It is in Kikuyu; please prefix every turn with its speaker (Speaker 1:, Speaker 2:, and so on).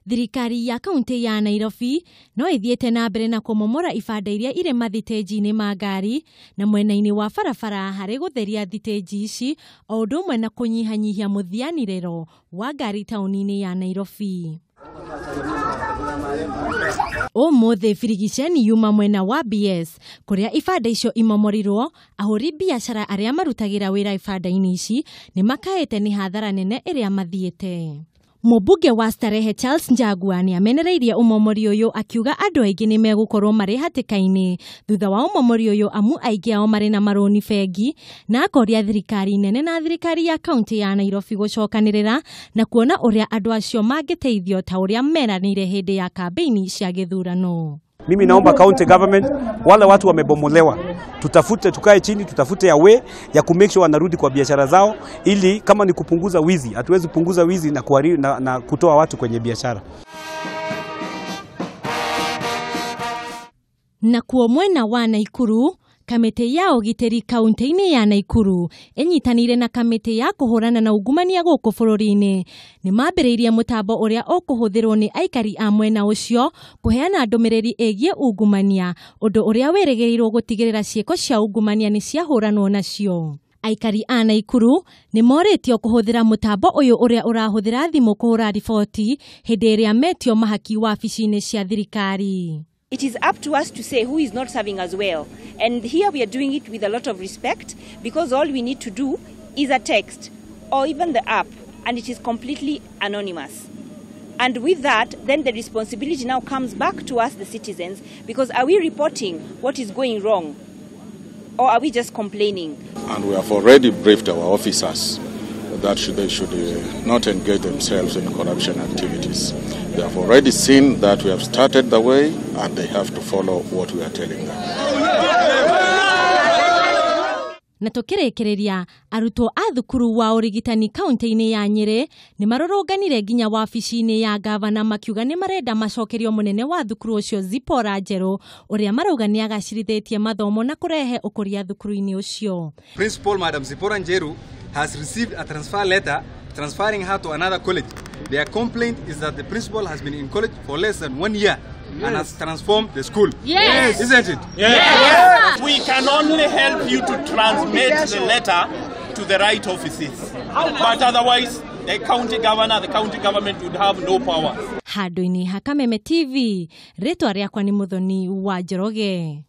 Speaker 1: Thirikari ya kaunti ya Nairobi no ĩthiĩte na mbere na kũmomora ibanda iria irĩ mathitĩnji-inĩ ma ngari na mwena-inĩ wa barabara harĩ gũtheria thitĩnji ici o ũndũ ũmwe na kũnyihanyihia mũthianĩrĩro wa ngari taũni-inĩ ya Nairobi. Ũmũthĩ birigiceni yuma mwena wa BS kũrĩa ibanda icio imomorirwo, ahũri biacara arĩa marutagĩra wĩra ibanda-inĩ ici nĩ makaĩte nĩ hathara nene ĩrĩa mathiĩte. Mũmbunge wa Starehe Charles Njagua nĩ amenereirie ũmomori ũyũ akiuga andũ aingĩ nĩ megũkorwo marĩ hatĩka-inĩ thutha wa ũmomori ũyũ amu aingĩ ao marĩ na marũni bengi, na akoria thirikari nene na thirikari ya kaunti ya Nairobi gũcokanĩrĩra na kuona ũrĩa andũ acio mangĩteithio ta ũrĩa meranĩire hĩndĩ ya kambĩini cia gĩthurano.
Speaker 2: Mimi naomba county government, wale watu wamebomolewa, tutafute, tukae chini, tutafute ya way ya ku make sure wanarudi kwa biashara zao, ili kama ni kupunguza wizi, hatuwezi kupunguza wizi na kutoa watu kwenye biashara.
Speaker 1: Na kuo mwena wa Naikuru, kamĩtĩ ya ũgitĩri kaunti-inĩ ya Naikuru ĩnyitanĩire na kamĩtĩ ya kũhũrana na ungumania gũkũ bũrũri-inĩ nĩ mambĩrĩirie mũtambo ũrĩa ũkũhũthĩrwo nĩ aikari a mwena ũcio kũheana ndũmĩrĩri ĩgiĩ ungumania, ũndũ ũrĩa wĩrĩgĩrĩirwo gũtigĩrĩra ciĩko cia ungumania nĩ ciahũranwo nacio. Aikari a Naikuru nĩ morĩtio kũhũthĩra mũtambo ũyũ ũrĩa ũrahũthĩra thimũ kũhũra riboti hĩndĩ ĩrĩa metio mahaki wabici-inĩ cia thirikari.
Speaker 3: It is up to us to say who is not serving us well. And here we are doing it with a lot of respect, because all we need to do is a text or even the app, and it is completely anonymous. And with that, then the responsibility now comes back to us, the citizens, because are we reporting what is going wrong, or are we just complaining?
Speaker 4: And we have already briefed our officers that they should not engage themselves in corruption activities. They have already seen that we have started the way, and they have to follow what we are telling them.
Speaker 1: Na tukĩrĩkĩrĩria, arutwo a thukuru wa ũrigitani kaunti-inĩ ya Nyĩrĩ nĩ marũrũnganire nginya wabici-inĩ ya gavana makiuga nĩ marenda macokerio mũnene wa thukuru ũcio Zipporah Njerũ ũrĩa marauga nĩ agacĩrithĩtie mathomo na kũrehe ũkũria thukuru-inĩ ũcio.
Speaker 5: Principal Madam Zipporah Njeru has received a transfer letter transferring her to another college. Their complaint is that the principal has been in college for less than 1 year. Yes. And has transformed the school.
Speaker 6: Yes.
Speaker 5: Isn't it?
Speaker 6: Yes. Yes. We can only help you to transmit the letter to the right offices. But otherwise, the county governor, the county government would have no power.
Speaker 1: Handũ-inĩ ha Kameme TV, rĩtwa rĩakwa nĩ Muthoni wa Njoroge.